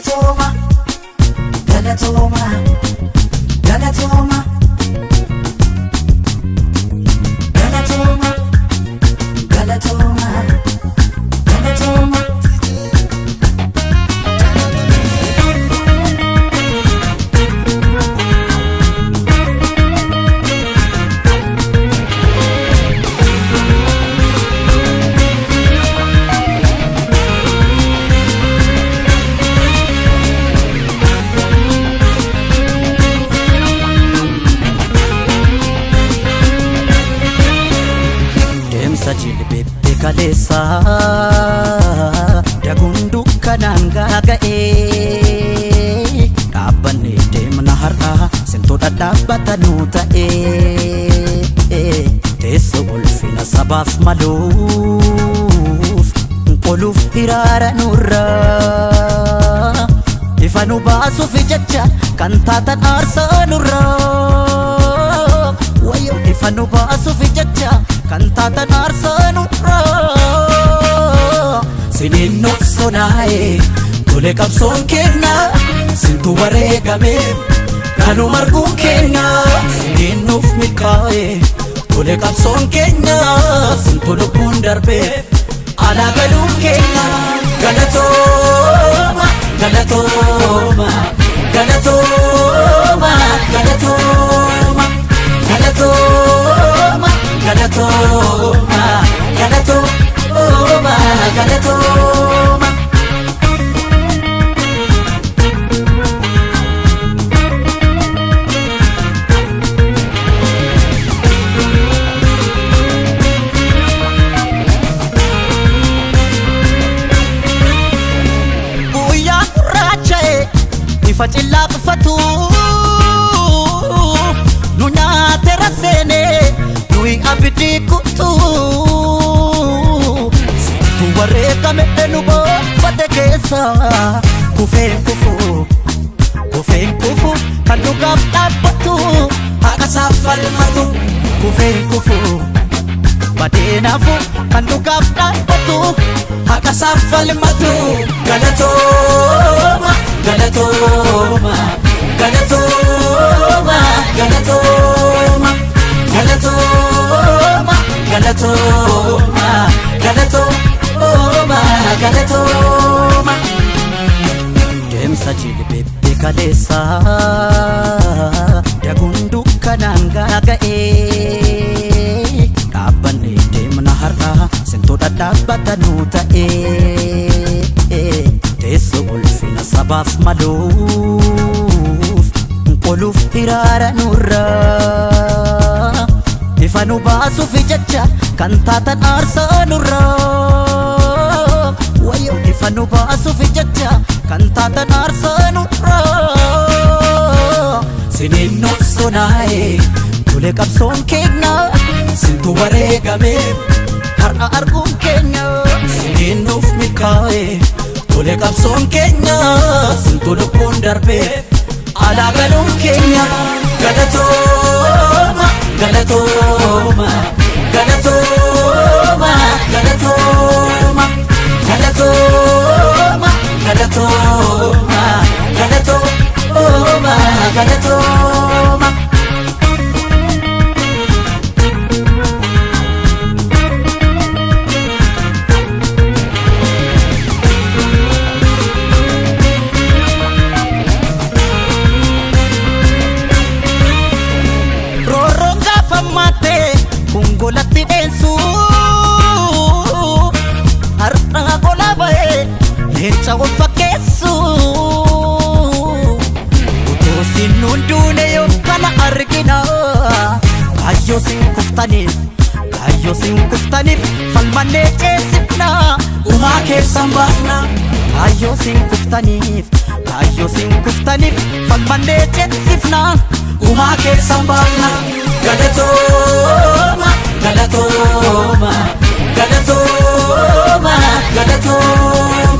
Galatooma, galatooma, galatooma. Galatooma, galatooma, galatooma. Deemsa jilbeetti kaleessa daguun dukkanaan gaaga'ee dhaabbanne deemna har'a simtuu dhadhaabbata nuu ta'ee teessoo ulfina sabaaf maluuf qoluuf hiraara nurraa ifa nu baasuuf jecha kan taatan aarsaa nurraa wayyoo ifa nu baasuuf jecha kan taatan aarsaa nurraa siniin nuuf sonaa'e tole qabsoon kenna sintu wareegame kanu marguun kenna siniin nuuf milkaa'e tole qabsoon kenna sintu lubbuun darbe alaa galuun kenna galatooma galatooma galatooma galatooma galatooma galatooma galatooma galatooma. Guyyaa gurraacha'e ifa cillaa qufatu nu nyaateera seene nuyi abidii kutu tu wareegame nu boonfate keessa kufeen kufu kufeen kufu kan dhugaaf dhaabbatu haqa isaaf falmatu kufeen kufu badeenaafu kan dhugaaf dhaabbatu haqa isaaf falmatu galatooma galatooma galatooma galatooma galatooma galatooma galatooma galatooma. Deemsa jilbeetti kaleessa daguun dukkanaan gaaga'ee dhaabbanne deemna har'a simtuu dhadhaabbata nuu ta'ee teessoo ulfina sabaaf maluuf qoluuf hiraara nurraa ifa nu baasuuf jecha kan taatan aarsaa nurraa wayyoo ifa nu baasuuf jecha kan taatan aarsaa nurraa siniin nuuf sonaa'e tole qabsoon keenya sintu wareegame har'a arguun keenya siniin nuuf milkaa'e tole qabsoon keenya sintu lubbuun darbe alaa galuun keenya galatooma galatooma galatooma galatooma galatooma galatooma galatooma galatooma. Roorroon gaafa maattee kun golatti dheensu har'a gola ba'ee leenca wal fakkeessu utuu sin nuun duune yoo kana argina kaayyoo sin kuftaniif kaayyoo sin kuftaniif falmannee ceesifna umaa keessan baafna kaayyoo sin kuftaniif kaayyoo sin kuftaniif falmannee ceesifna umaa keessan baafna galatooma galatooma galatooma galatooma.